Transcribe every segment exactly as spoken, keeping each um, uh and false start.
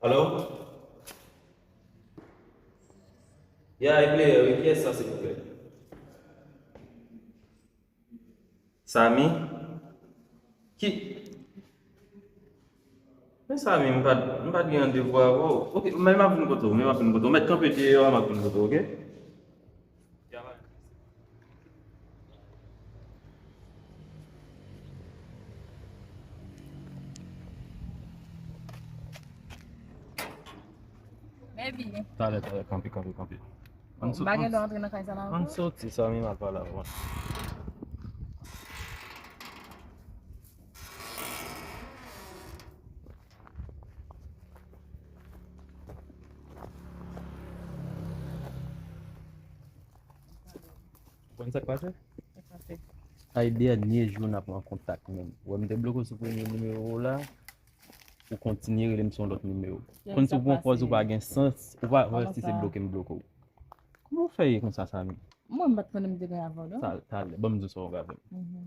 Alo? Ya, e player, wi, kiyès sa, silvouplè? Samy? Ki? Men Samy, m pa t, m pa t gen randevou avè w. Oke, men m ap vin kote w, men m ap vin kote w. Mèt kanpe deyò a, m ap vin kote w, oke? Baby. Talè, talè, kanpe, kanpe, kanpe. Ann sot-, m pa gen dwa antre nan kay sa la ankò. Ann soti, Samy, m al pale avè w. Ou konn sa k pase? Sa k pase? Ay, dènye jou n ap an kontak menm. Ou wè m te bloke w sou premye nimewo w la, ou kontinye rele m sou yon lòt nimewo. Konn si w pran pòz ou pa gen sans, ou pa wè si se bloke m bloke w. Kòman w fè ye konsa, Samy? Mwen, m pa t konnen m te gen avè w, non. Sa, talè, ban m di w sa w avè m. Mhm.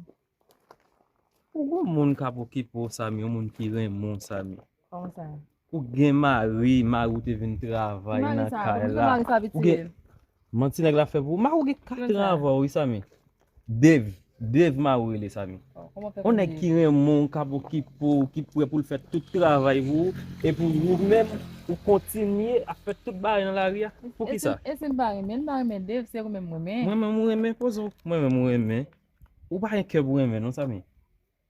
Ou gon moun k ap okipe w, Samy, yon moun ki renmen w, Samy. Kòman sa? Ou gen mari, mari w te vin travay nan kay la. Mari sa, mari sa vin tire. Manti nèg la fè pou ou. Mari w gen kat an avè w, wi, Samy. Dave, Dave mari w rele, Samy. Yon nèg ki renmen w, k ap okipe w, ki prè pou l fè tout travay pou ou, epi ou menm, ou kontinye ap fè tout bagay nan lari a. Poukisa? E si m pa renmen, m pa renmen Dave, se ou menm m renmen. Mwen menm ou renmen, poze w. Mwen menm ou renmen. Ou pa gen kè pou renmen non, Samy.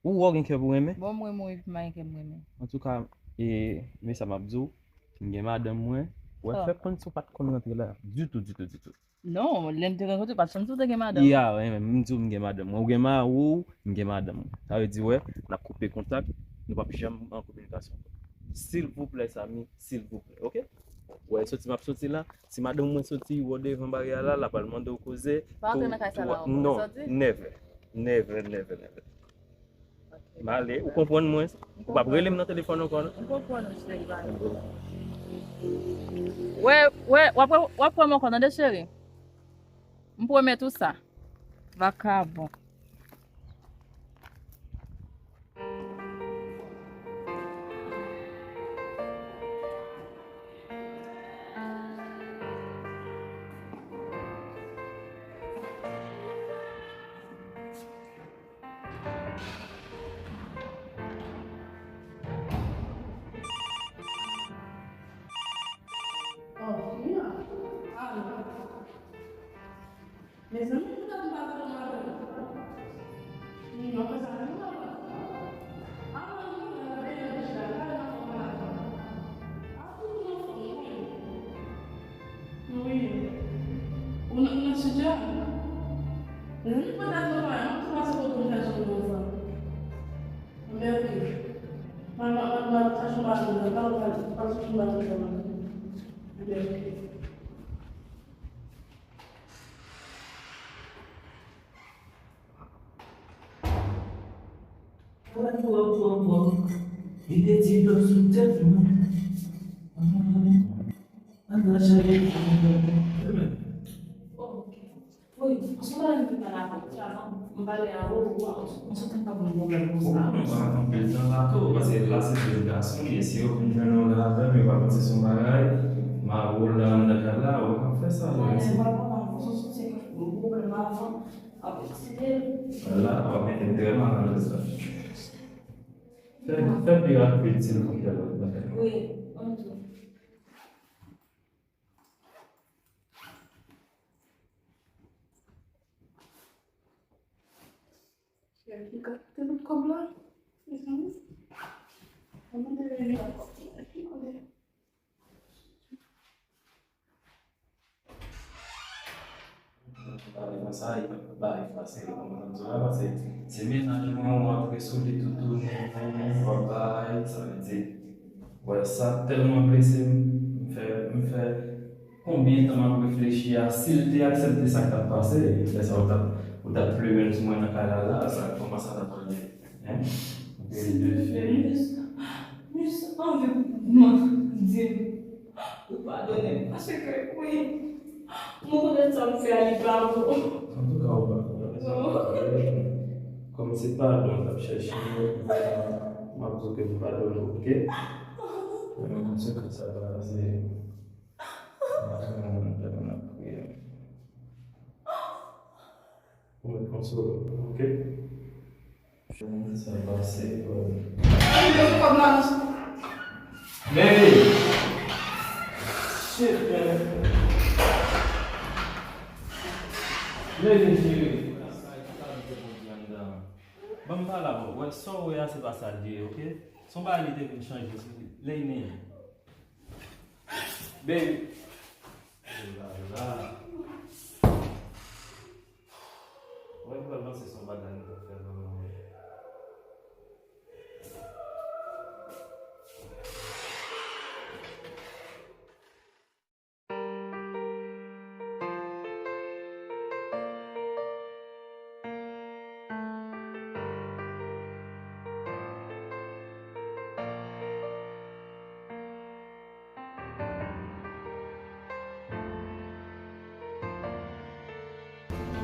Ou wè w gen kè pou renmen? Bon, mwen, mwen, epi m pa gen kè pou renmen. Antouka, e, men sa m ap di w, m gen madanm mwen, ou wè, fè konn si w pa t konn rantre la, ditou, ditou, ditou. Non, lè m te rankontre w, pa t konn si w te gen madanm. Ya, wi, men m di w m gen madanm mwen. Ou gen mari w, m gen madanm mwen. Sa vle di, wè, n ap koupe kontak, nou p ap janm an kominikasyon ankò. Silvouplè, Samy, silvouplè, oke? Wè, soti m ap soti la, si madanm mwen soti, wè w devan baryè a la, l ap al mande w koze. Pa antre nan kay sa la ankò, non, soti? Never, never, never, never. M ale, ou konprann mwen? Ou p ap rele m nan telefòn ankò, non? M konprann ou, cheri, bye. Wè, wè, w ap, w ap pran m ankò, tande, cheri? M pwomèt ou sa. Vakabon. Mezanmi, poutèt m pa tande madanm. Non, mezanmi, non. Avan nou rive nan peyi an, chita la, nan fè madanm. A, ou tou nan fòm, wi. Wi. Ou nan, ou nan sud la? Mezanmi, poutèt nou pa, m ap tou pase kote w fè sou nou ansanm. Anben, oke. Mwen, mwen, mwen, mwen, chache yon madanm, mwen, pa, pa, pa chache yon madanm, mwen. Anben, oke. Pran twòp, twòp, twòp. Li te di dlo sou tèt mwen. Ann nan chèche. Wi, paske w pa vin pale avè m, m pale avè w, ou pa, ou sot anba m yon pwoblèm konsa. Ou konnen m pa anpil tan la tou, paske la se jèn gason m ye, si yo vin jwenn ou la avè m, yo pa panse se yon bagay, m a wè w la anndan kay la, ou pa fè sa, jèn fi. Papa, ou sot soti yon pwoblèm avan. Ap eksite. La, w ap mete m trè malalèz la. Fè, fè pi rapid, silvouplè, madanm. Wi, mwen tou. Cheri, ki gad te tout kòb la? Mezanmi. Mwen te vini ak kòb la. Pale konsa, li pa bay fasil, ou konprann sa, paske se mennaj mwen, ou antre sou li toutouni, w ap bay, sa vle di, wè, sa tèlman blese m, m fè, m fè konbyen tan m ap reflechi a, si l te aksepte sa k t ap pase, lè sa a ou t ap, ou t ap plimen sou mwen nan kay la, la, sa, kòman sa t ap pral ye? Hein? Silvouplè, m jis, m jis anvi mande w padone m, paske, wi, m rekonèt sa m fè a, li pa bon. Antouka, ou pa fè anyen. Non. Kòm se padon w t ap chèche, m ap di w ke m padone w, oke? Mwen, mwen se tout sa pase. Mwen, mwen, mwen, mwen ap priye. Ou mèt konsole, ok? Sa pase, bro. Baby! Shit, man. Baby, cheri. Ban m pale avè w. Wè, sa w wè a, se pa sa l ye, ok? Se yon bagay li te vin chanje, se Leyne. Baby. Oh la la. Wè, m pral panse se yon bagay m t ap fè vrèman, wi.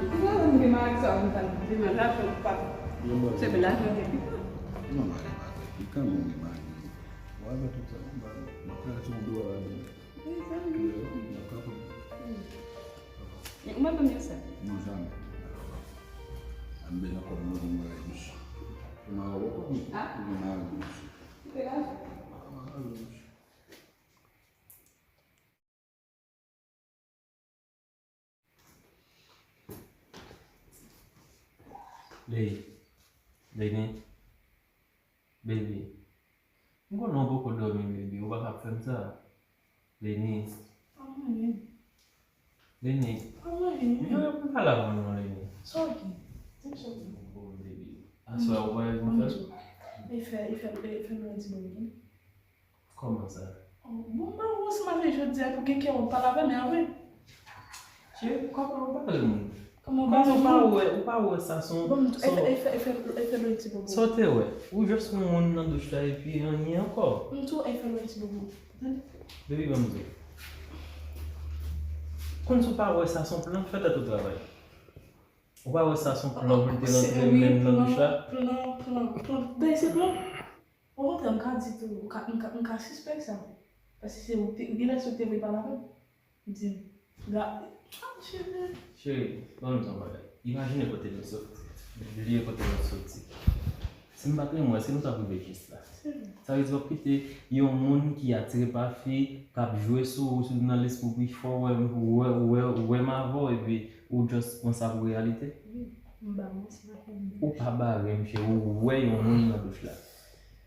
Ou pa konn gen mari sa, ou ta di men lajan ou pa. Se men lajan gen pikan. Non, mari pa gen pikan, men gen mari. Ou al met tout sa nan bal. Mwen ka ti yon dola la. Wi, sa vle di. Mwen ka pran. Ou mwen ban m yon sèl. Non, jamè. An ben nan kòb mwen, mwen la douch. Ou mari ou kòb mwen. Ah. Ou mari douch. Ou te la. Mwen la douch. Ley, Leyne, baby. M konnen w poko dòmi, baby. Ou pa ka ap fè m sa. Leyne. Pa manyen. Leyne. Pa manyen. Vin pou m pale avè w non, Leyne. Sa w gen? Di m sa w gen. Bon, baby. Aswè ou pa vin fè l? E fè, e fè, e fè nou yon ti bobo. Kòman sa? Oh, bon, mwen wè w ansanm avè l jodi a pou gen kè w pale avè m, e vre? Cheri, kòman ou pale moun? Kòman ou pale moun? Ou pa wè, ou pa wè sa son, bon, son... E fè, e fè, e fè l yon ti bobo. Sa w te wè? Ou jis yon moun nan douch la epi anyen ankò. M tou e fè l yon ti bobo. Baby, ban m di w. Konn si w pa wè sa son plan, fè tèt ou travay. Ou pa wè sa son plan pou l te rantre menm nan douch la? Plan, plan, plan. Dèyè se plan. Okontrè, m ka di tou, m ka, m ka, m ka sispèk sa. Paske se ou te, genlè se ou te voye pale avè m. Di m, ga, ah, cheri. Cheri, ban m di w yon bagay. Imajine kote nou soti. Bliye kote nou soti. Si m pa t renmen w, èske nou t ap rive jis la? Sa vle di w ap kite yon moun ki atire pa fi, k ap jwe sou ou, sou nan lespri w pi fò, wè, wè, wè, wè m avè w, epi ou just pran sa pou reyalite? Wi, m bare w, se pa pwoblèm. Ou pa bare m, cheri, ou wè yon moun nan douch la.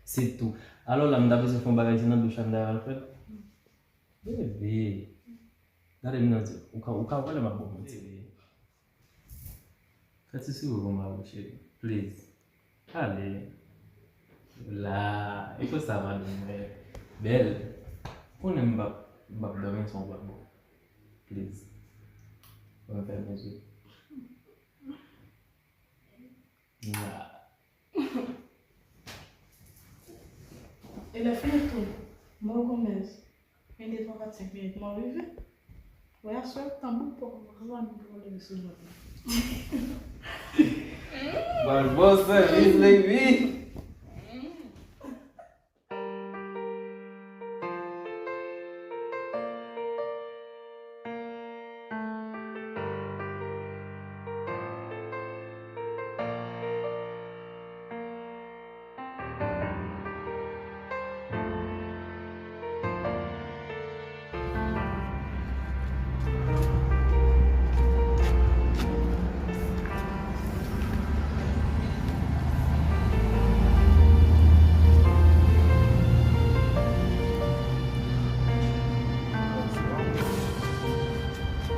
Se tou. Alò la, m ta bezwen fè yon bagay, se nan douch la m ta al fè l? Bebe, gade m nan zye. Ou ka, ou ka wè lè m ap ba w manti. Bebe. Fè ti souri pou m avè w, cheri. Please. Ale. La. E konsa madanm mwen bèl. Konnen m p ap, m p ap dòmi san w pa bon. Please. Mwen fèmen zye. Nah. E lè fini tou, Mauro Gomez, gen de twa kat senk minit, mwen rive. Wè, aswè, tanbou poko poko la, nou poko leve sou mwen. Bal bon sèvis, baby.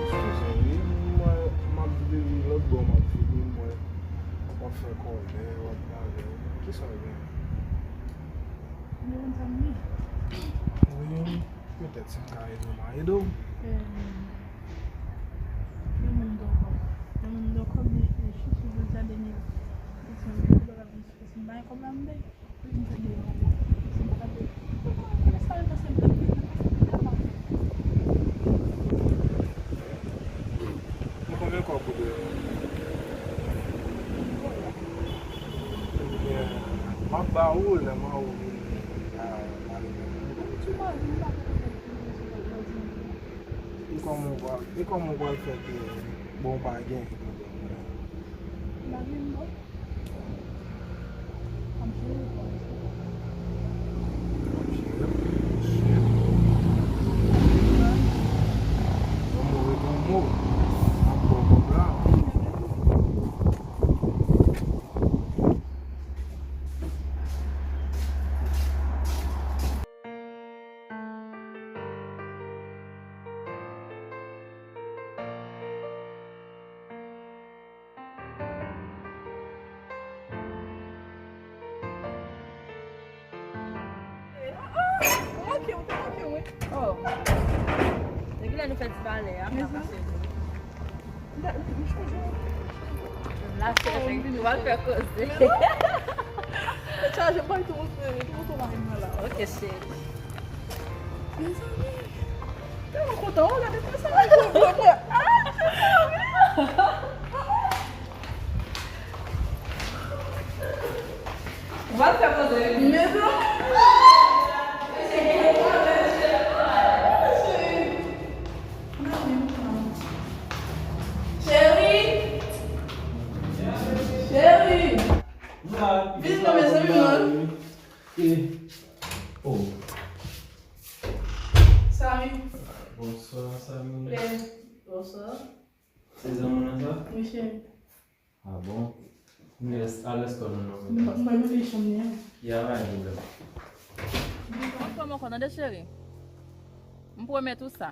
Eskize wi, mwen, m ap di depi lòt bò m ap vini, mwen, w ap fè kòlè, w ap bagay. Kisa w gen? Ou te konn sa m ye? Wi, petèt si m ka ede w, m a ede w. Em, yon moun m dwe kòb. Yon moun m dwe kòb, li, li chouchou jodi a, dènye kesyon, li di bagay konsa, si m pa gen kòb la, m dèyè. Wi, m te dèyè. Si m pa t ap dèyè, men sa l pase m tèt mwen, l pase m tèt mwen. Konbyen kòb ou dwe? Ebyen, m ap ba ou lè m anwo vini la, la, la, E kòman w pral, e kòman w pral fè ke, bon, w pa gen? M pa gen, non. M ap jere, m ap jere. M ap jere. Shit. Yon mo ret yon mo. M ap pran kòb la. Ou manke, ou te manke, wi. Oh. Depi lè nou fè ti balè a, m ap pase. La, se efektiv, w al fè koze. Tèt chaje, m pa tou montre, tou montre mari m nan la. Ok, cheri. Mezanmi, tèlman kontan, w gade fè sa, mwen, mwen, mwen. Ah, mezanmi. W al fè koze, wi. Mezanmi. Cheri! Cheri! Vin non, mezanmi, non. Eh. Oh. Samy. Bonswa, Samy. Eh, bonswa. Se zanmi w nan sa? Wi, cheri. Ah bon? Yes, alèz kò nou non. Mwen, mwen, mwen, chanm li an. Ya, pa gen pwoblèm. Mwen pran mwen kò, tande, cheri. M pwomèt ou sa.